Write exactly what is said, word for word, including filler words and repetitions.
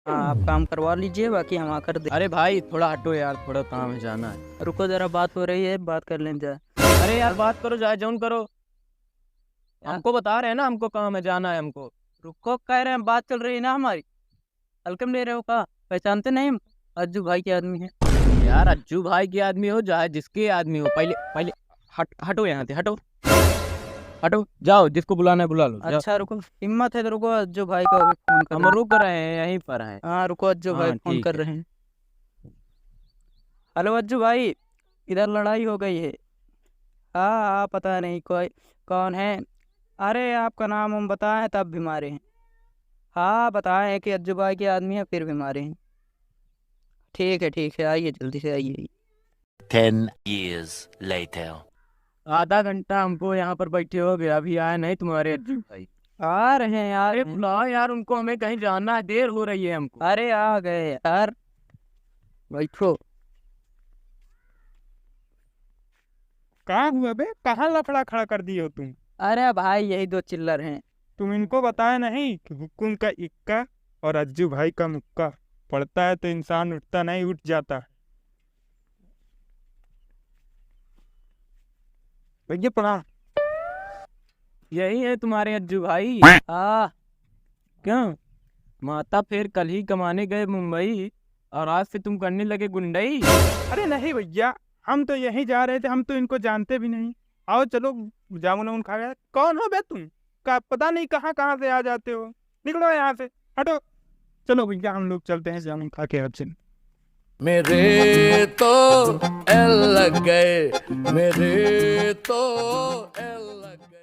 हाँ, आप काम करवा लीजिए, बाकी हम आकर दे। अरे भाई, थोड़ा हटो यार, थोड़ा काम है, जाना है। रुको जरा, बात हो रही है, बात कर लें जाए। अरे यार, बात करो, जाए जौन करो, यार। हमको बता रहे हैं ना, हमको काम है, जाना है हमको। रुको, कह रहे हैं, बात चल रही है ना हमारी, हल्के में ले रहे हो का? पहचानते नहीं हम? अज्जू भाई के आदमी है। यार, अज्जू भाई के आदमी हो चाहे जिसके आदमी हो, पहले, पहले हट, हटो यहाँ से, हटो, हटो, जाओ, जिसको बुलाना है बुला लो, जाओ। अच्छा रुको, हिम्मत है तो रुको, अज्जू भाई को अभी फोन कर हम लें। रुक रहे हैं, यहीं पर हैं। हाँ रुको, अज्जू भाई हाँ, फोन ठीक कर है। रहे हैं। हेलो अज्जू भाई, इधर लड़ाई हो गई है। हाँ हाँ, पता नहीं कोई कौन है। अरे आपका नाम हम बताएं तब भी मारे हैं। हाँ बताएं कि अज्जू भाई के आदमी है फिर भी मारे हैं। ठीक है ठीक है, आइए जल्दी से आइए। Ten years later. आधा घंटा हमको यहाँ पर बैठे हो गया, अभी आए नहीं तुम्हारे अज्जू भाई। आ रहे हैं यार। अरे बुलाओ यार उनको, हमें कहीं जाना है, देर हो रही है हमको। अरे आ गए यार, बैठो। का हुआ बे, कहाँ लफड़ा खड़ा कर दिए हो तुम? अरे भाई यही दो चिल्लर हैं। तुम इनको बताए नहीं कि हुकुम का इक्का और अज्जू भाई का मुक्का, पड़ता है तो इंसान उठता नहीं, उठ जाता है। भैया प्रणाम। यही है तुम्हारे अज्जू भाई? हाँ। क्यों, माता फिर कल ही कमाने गए मुंबई और आज से तुम करने लगे गुंडई? अरे नहीं भैया, हम तो यहीं जा रहे थे, हम तो इनको जानते भी नहीं। आओ चलो, जामुन वामुन खा गए। कौन हो बे तुम? का पता नहीं कहाँ कहाँ से आ जाते हो। निकलो यहाँ से, हटो। चलो भैया, हम लोग चलते हैं जामुन खा के। अब चल। मेरे तो एल लग गए, मेरे तो एल लग गए।